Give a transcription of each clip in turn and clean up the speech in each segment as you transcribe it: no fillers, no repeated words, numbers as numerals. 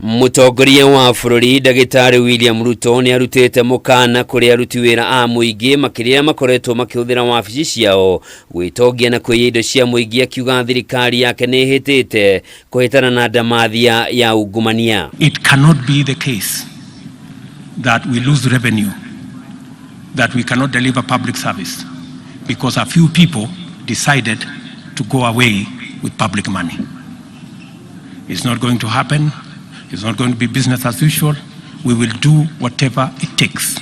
Mũtongoria wa bũrũri Ndagĩtarĩ William Ruto nĩ arutĩte mũkana kũrĩ aruti wĩra a mũingĩ makĩria makoretwo makĩhũthĩra wabici ciao gwĩtongia na kũiya indo cia mũingĩ, akiuga thirikari yake nĩ ĩhĩtĩte kũhĩtana na ndamathia ya ungumania. It cannot be the case that we lose revenue, that we cannot deliver public service because a few people decided to go away with public money. It's not going to happen. It's not going to be business as usual. We will do whatever it takes.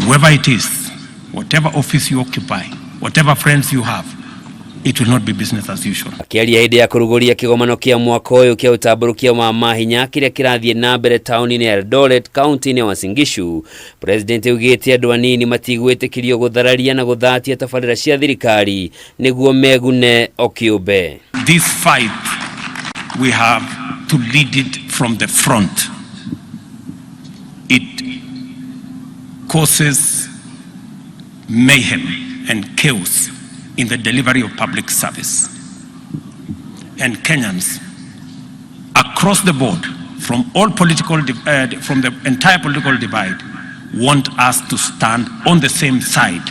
Whoever it is, whatever office you occupy, whatever friends you have, it will not be business as usual. Akĩaria hĩndĩ ya kũrugũria kĩgomano kĩa mwaka ũyũ kĩa ũtambũrũkia wa mahinya kĩrĩa kĩrathiĩ na mbere taũni-inĩ ya Eldoret, kaunti-inĩ ya Uasin Gishu, President augĩte andũ anini matigwĩtĩkĩrio gũthararia na gũthatia tabarĩra cia thirikari nĩguo megune o kĩũmbe. This fight, we have to lead it from the front. It causes mayhem and chaos in the delivery of public service. And Kenyans across the board, from the entire political divide, want us to stand on the same side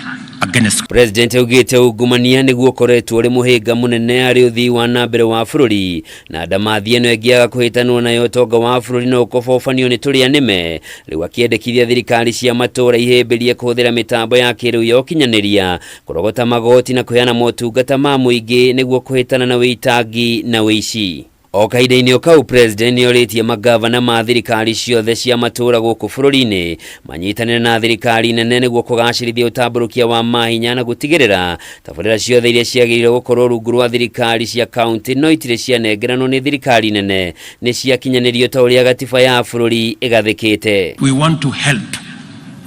against. President augĩte ungumania nĩguo ũkoretwo ũrĩ mũhĩnga mũnene harĩ ũthii wa na mbere wa bũrũri, na ndamathia ĩno ĩngĩaga kũhĩtanwo nayo, ũtonga wa bũrũri no ũkobobanio nĩ tũrĩa nĩme. Rĩu akĩendekithia thirikari cia matũũra ihĩmbĩrie kũhũthĩra mĩtambo ya kĩrĩu ya ũkinyanĩria kũrogota magoti na kũheana motungata ma mũingĩ nĩguo kũhĩtana na wĩitangi na wĩici. O kahinda-inĩ o kau, President nĩorĩtie magavana ma thirikari ciothe cia matũũra gũkũ bũrũri-inĩ manyitanĩre na thirikari nene nĩguo kũgacĩrithia ũtambũrũkia wa mahinya na gũtigĩrĩra tabarĩra ciothe iria ciagĩrĩire gũkorwo rungu rwa thirikari cia kaunti no itirĩ cianengeranwo nĩ thirikari nene nĩ ciakinyanĩrio ta ũrĩa gatiba ya bũrũri ĩgathĩkĩte. We want to help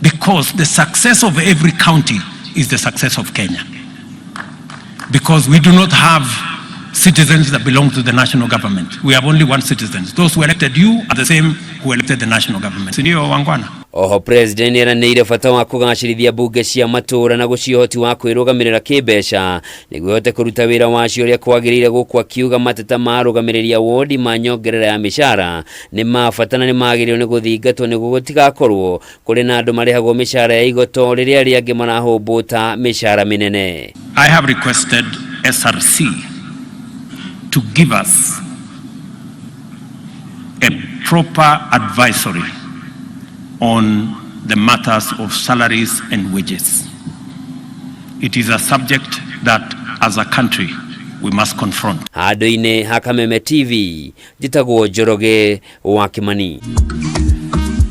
because the success of every county is the success of Kenya. Because we do not have citizens that belong to the national government. We have only one citizen. Those who elected you are the same who elected the national government. Sindio, wangwana? Oho President nĩeranĩire bata wa kũgacĩrithia mbunge cia matũũra na gũcihe ũhoti wa kwĩrũgamĩrĩra kĩmbeca nĩguo ihote kũruta wĩra wacio ũrĩa kwagĩrĩire, gũkũ akiuga mateta ma arũgamĩrĩri a wodi ma nyongerera ya mĩcara nĩ ma bata na nĩ magĩrĩirwo nĩ gũthingatwo nĩguo gũtigakorwo kũrĩ na andũ marĩhagwo mĩcara ya igoto rĩrĩa arĩa angĩ marahũmbũta mĩcara mĩnene. I have requested SRC to give us a proper advisory on the matters of salaries and wages. It is a subject that, as a country, we must confront. Handũ-inĩ ha Kameme TV, njĩtagwo Njoroge wa Kimani.